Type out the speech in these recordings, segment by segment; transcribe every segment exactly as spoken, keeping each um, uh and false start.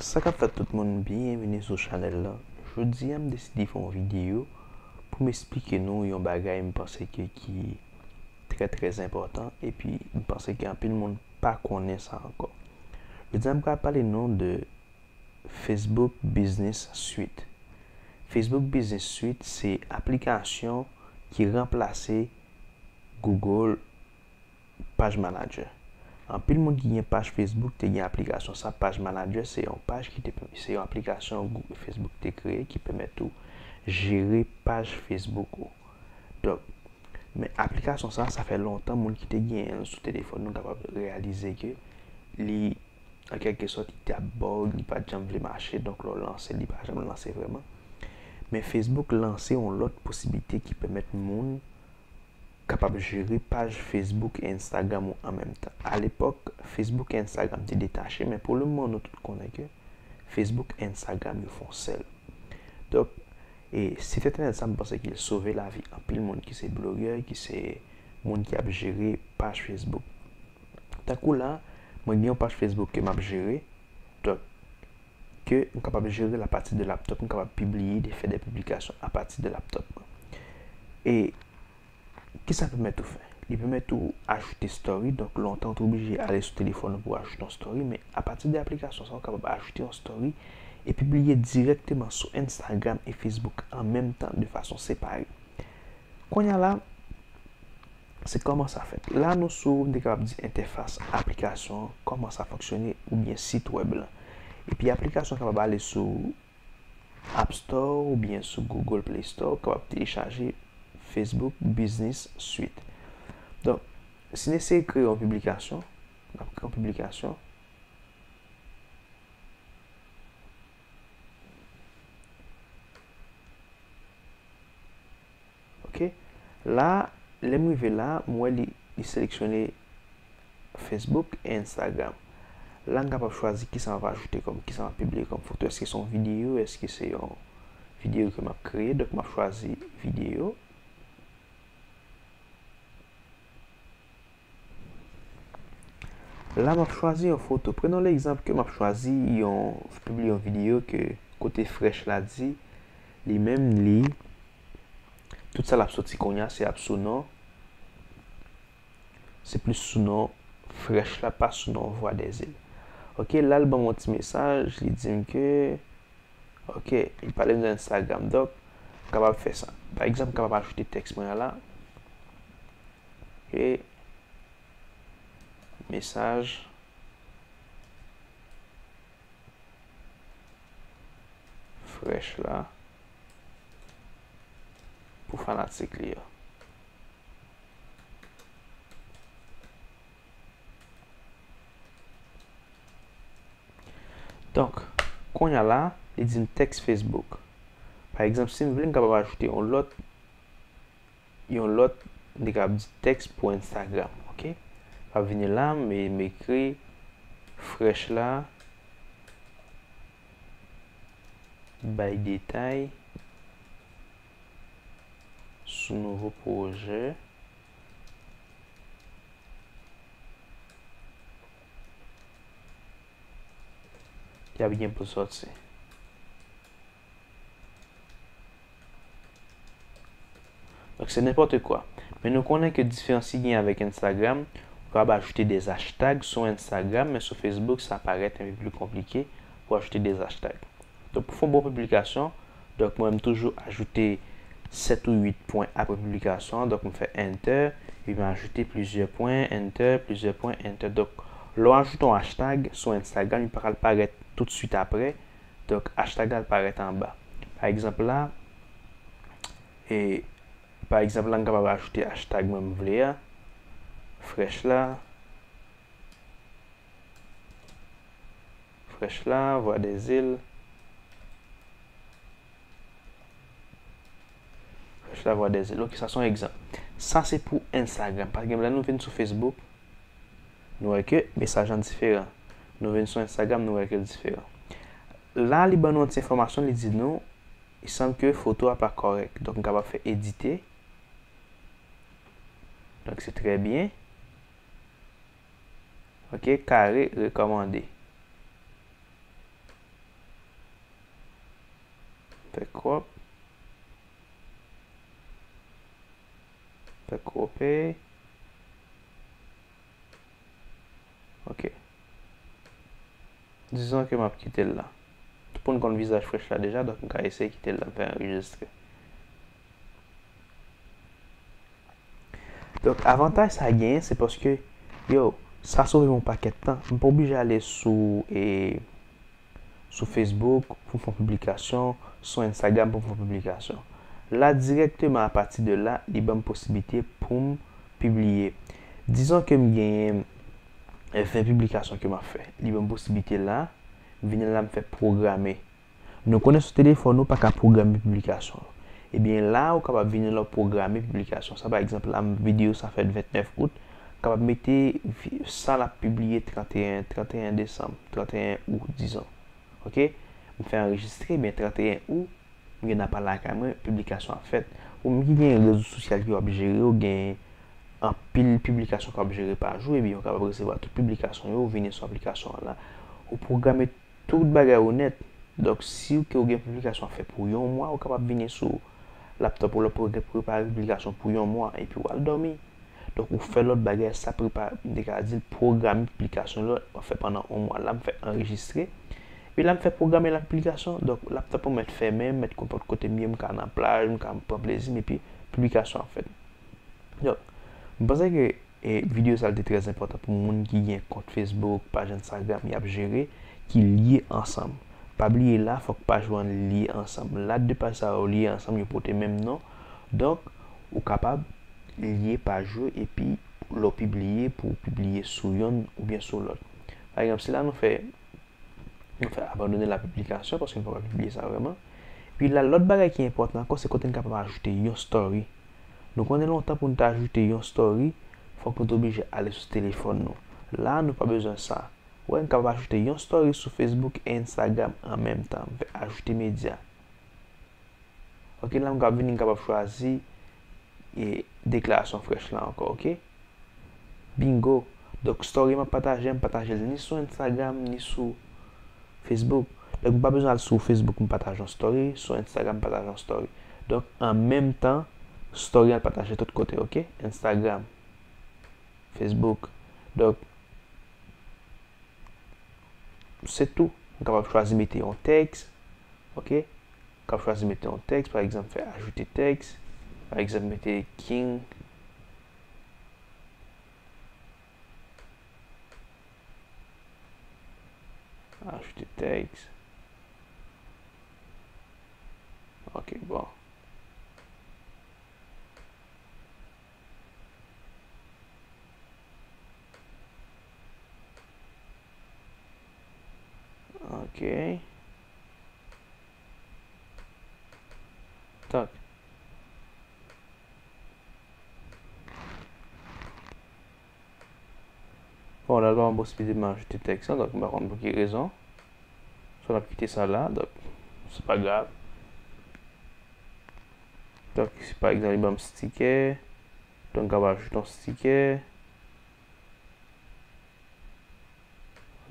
Sa k ap fèt tout moun, byenvini sou chanèl la. Jodi a m deside fè yon videyo pou m esplike nou yon bagay m panse ke ki trè trè enpòtan epi m panse ke anpil moun pa konnen sa ankò. Jodi a m pral pale nou de Facebook Business Suite. Facebook Business Suite se aplikasyon ki ranplase Google Page Manager. Anpil moun ki gen paj Facebook te gen aplikasyon sa. Page Manager se yon paj ki te, se yon aplikasyon Facebook te kreye ki pèmèt ou jere paj Facebook ou. Donk, men aplikasyon sa, sa fè lontan moun ki te genyen l sou telefòn nou kapab reyalize ke li, an kèlke sòt, li t ap bug, li pa t janm vle mache, donk lè w lanse l, li pa janm lanse vrèman. Men Facebook lanse yon lòt posiblite ki pèmèt moun kapab jere paj Facebook e Instagram ou an menm tan. Alepòk, Facebook e Instagram te detache, men pou lemoman nou tout konnen ke Facebook e Instagram yo fè yon sèl. Donk, e sit entènèt sa, m panse ke l sove lavi anpil moun ki se blogè, ki se moun ki ap jere paj Facebook. Tankou la, mwen gen yon paj Facebook ke m ap jere, donk, ke m kapab jere l apati de laptop, m kapab pibliye, de fè de piblikasyon apati de laptop mwen. E Kisa l pèmèt ou fè? Li pèmèt ou ajoute story, donk lontan ou te oblije ale sou telefòn ou pou w ajoute yon story, men apati de aplikasyon sa, ou kapab ajoute yon story e pibliye dirèkteman sou Instagram e Facebook an menm tan de fason separe. Kounye a la, se kòman sa fèt. La nou sou, m te kapab di entèfas aplikasyon an, kòman sa fonksyone, oubyen sit wèb lan. Epi aplikasyon an kapab ale sou App Store oubyen sou Google Play Store, ou kapab telechaje Facebook Business Suite. Donk, si n eseye kreye yon piblikasyon, n ap kreye yon piblikasyon. Ok. La, lè m rive la, m wè li, li seleksyone Facebook e Instagram. La, m kapab chwazi kisa m ap ajoute kòm, kisa m ap pibliye kòm foto. Èske se yon videyo? Èske se yon videyo ke m ap kreye? Donk, m ap chwazi videyo. La, m ap chwazi yon foto. Prenons l'exemple ke m ap chwazi yon, pibliye yon videyo ke kote frèch la di, li menm, li, tout sa l ap soti kounye a, se ap sou non, se plis sou non frèch la, pa sou non Voix des Îles. Ok, la, l ban m yon ti mesaj, li di m ke Ok, li pale m de Instagram. Donk, m kapab fè sa. Pa egzanp, m kapab ajoute tèks mwen an la. Ok. Mesaj frèch la pou fanatik li yo. Donk, kounye a la, li di m tèks Facebook. Pa egzanp, si m vle, m kapab ajoute yon lòt, yon lòt, m te kapab di tèks pou Instagram, ok? M ap vini la, m, m ekri frèch la, bay detay sou nouvo pwojè. Y ap gen pou sòti. Donk, se nenpòt kwa. Men nou konnen ke diferans ki gen avèk Instagram, ou kapab ajoute de hashtag sou Instagram, men sou Facebook, sa parèt enpe pli konplike pou ajoute de hashtag. Donk, pou fè yon bon piblikasyon, donk, mwen, m toujou ajoute sèt ou uit pwen apre piblikasyon an. Donk, m fè enter, epi m ajoute plizyè pwen, enter, plizyè pwen, enter. Donk, lè w ajoute yon hashtag sou Instagram, li pa pral parèt toutswit apre. Donk, hashtag la al parèt anba. Pa egzanp la, e, pa egzanp la, m kapab ajoute hashtag mwen m vle a, frèch la, frèch la, Voix des Îles. Frèch la, Voix des Îles. Ok, sa se yon egzanp. Sa se pou Instagram. Paske lè nou vin sou Facebook, nou wè ke mesaj lan diferan. Nou vin sou Instagram, nou wè ke l diferan. La, li ban nou yon ti enfòmasyon, li di nou, il semble que foto a pa kòrèk. Donk, m kapab fè edite. Donk, se trè byen. Ok, kare, rekòmande. Fè crop. Fè crope. Ok. Dizon ke m ap kite l la. Tout moun konn vizaj Fresh la deja, donk m ka eseye kite l la, m fè anrejistre. Donk, avantaj sa genyen, se paske, yo, sa sove m yon pakèt tan. M pa oblije ale sou, e, sou Facebook pou m fè yon piblikasyon, sou Instagram pou m fè yon piblikasyon. La, dirèkteman, apati de la, li ban m posiblite pou m pibliye. Dizon ke m genyen, e, ven piblikasyon ke m ap fè. Li ban m posiblite la, vini la, m fè pwograme. Nou konnen sou telefòn ou pa ka pwograme piblikasyon. Ebyen la, ou kapab vini la w pwograme piblikasyon. Sa, pa egzanp, la, m videyo sa fèt ventnèf out, m kapab mete vi- sa l ap pibliye tranteyen, tranteyen desanm, tranteyen ou, dizon. Ok? M fè anrejistre, men tranteyen ou, m gen apa lakay mwen, piblikasyon ap fèt. Ou menm ki gen rezo sosyal ke w ap jere, ou gen anpil piblikasyon ke w ap jere pa jou, ebyen, ou kapab resevwa tout piblikasyon yo, ou vini sou aplikasyon an la, ou pwograme tout bagay ou nèt. Donk, si w ke w gen piblikasyon ap fè pou yon mwa, ou kapab vini sou laptòp ou la pou prepare piblikasyon pou yon mwa, epi w al dòmi. Donk, ou fè lòt bagay, sa prepare, m te ka di l, pwograme piblikasyon la, w ap fè pandan yon mwa. La, m fè anrejistre. Epi la, m fè pwograme laplikasyon. Donk, laptòp ou mèt fèmen, mèt konpòt kote m ye, m ka nan plaj, m ka pran plezi m, epi piblikasyon ap fèt. Donk, m panse ke, e, videyo sa a te trè enpòtan pou moun ki gen kont Facebook, paj Instagram y ap jere, ki lye ansanm. Pa bliye la, fòk paj ou an lye ansanm. La, de paj sa yo lye ansanm, yo pote menm non. Donk, ou kapab lye paj yo epi lè w pibliye pou w pibliye sou yonn oubyen sou lòt. Pa egzanp, si la nou fè Nou fè abandone la piblikasyon paske nou pa ka pibliye sa vrèman. Pi la, lòt bagay ki enpòtan ankò, se kote n kapab ajoute yon story. Nou konnen lontan pou n ta ajoute yon story, fòk nou te oblije ale sou telefòn nou. La, nou pa bezwen sa. Ou wè, n kapab ajoute yon story sou Facebook e Instagram an menm tan. M fè ajoute medya. Ok, la m kapab vini, m kapab chwazi, e, deklarasyon Fresh la ankò, ok? Bingo! Donk, story m ap pataje, m pataje l ni sou Instagram, ni sou Facebook. Donk, m pa bezwen al sou Facebook, m pataje yon story, sou Instagram, m pataje yon story. Donk, an menm tan, story an pataje tout kote, ok? Instagram, Facebook. Donk, se tou. M kapab chwazi mete yon tèks, ok? M kapab chwazi mete yon tèks, pa egzanp, fè ajoute tèks, pa egzanp, mete King, ajoute tèks. Ok, bon. Ok. Tak. Bon, la, l pa ban m posiblite m ajoute tèks lan, donk m pa konn pou ki rezon. So, n ap kite sa la, donk, se pa grav. Donk, si pa egzanp, li ban m sticker, donk, m kapab ajoute yon sticker.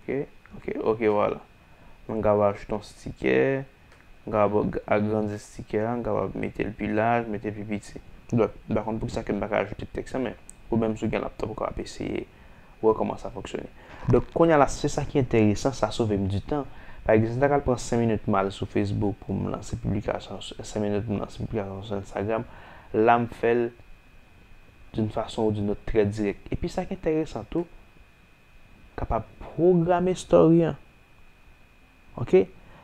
Ok, ok, ok, vwala. Mwen kapab ajoute yon sticker, mwen kapab ag-, agrandi sticker la, mwen kapab mete l pi laj, mete l pi piti. Donk, m pa konn poukisa ke m pa ka ajoute tèks la, men ou menm si w gen laptòp, ou kapab eseye wè kòman sa fonksyone. Donk, kounye a la, se sa ki enteresan, sa sove m di tan. Pa egzanp, si m ta ka al pran senk minit m al sou Facebook pou m lanse piblikasyon, senk minit pou m lanse piblikasyon sou Instagram, la m fè l d'une façon ou d'une autre trè dirèk. Epi sa ki enteresan tou, kapab pwograme story an. Ok?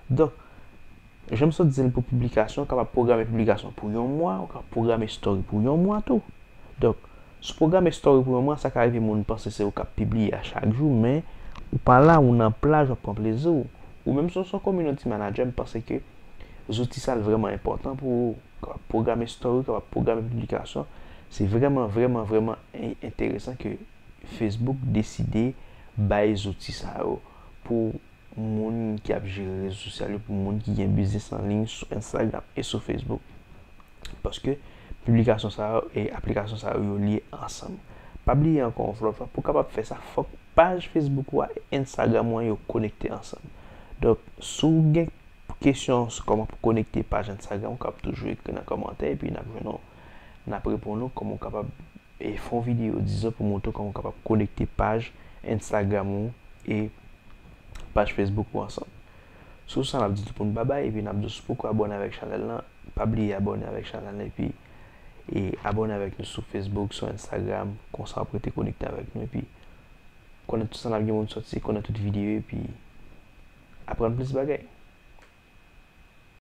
Donk, jan m sot di l pou piblikasyon, ou kapab pwograme piblikasyon pou yon mwa, ou kapab pwograme story pou yon mwa tou. Donk, si w pwograme story pou yon mwa, sa ka rive moun panse se ou k ap pibliye a chak jou, men ou pa la, ou nan plaj, w ap pran plezi w. Ou menm si w se yon community manager, m panse ke zouti sa l vrèman enpòtan pou ou. Kapab pwograme story, kapab pwograme piblikasyon. Se vrèman, vrèman, vrèman en-, enteresan ke Facebook deside bay zouti sa yo pou moun ki ap jere rezo sosyal yo, pou moun ki gen biznis an liy sou Instagram e sou Facebook. Paske piblikasyon sa yo e aplikasyon sa yo, yo lye ansanm. Pa bliye ankò yon lòt fwa, pou w kapab fè sa, fòk paj Facebook ou a e Instagram ou an yo konekte ansanm. Donk, si w gen kesyon sou kòman pou konekte paj Instagram ou kab toujou ekri nan kòmantè epi n ap jwenn ou, n ap reponn ou kòman ou kapab e fè yon videyo dizon pou montre w kòman ou kapab konekte paj Instagram ou e paj Facebook ou ansanm. Sou sa n ap di tout moun babay epi n ap di w si w poko abòne avèk chanèl lan, pa bliye abòne avèk chanèl lan epi e abòne avèk nou sou Facebook, sou Instagram, konsa w ap rete konekte avèk nou epi konnen tout sa n ap gen moun sòti, konnen tout videyo epi aprann plis bagay.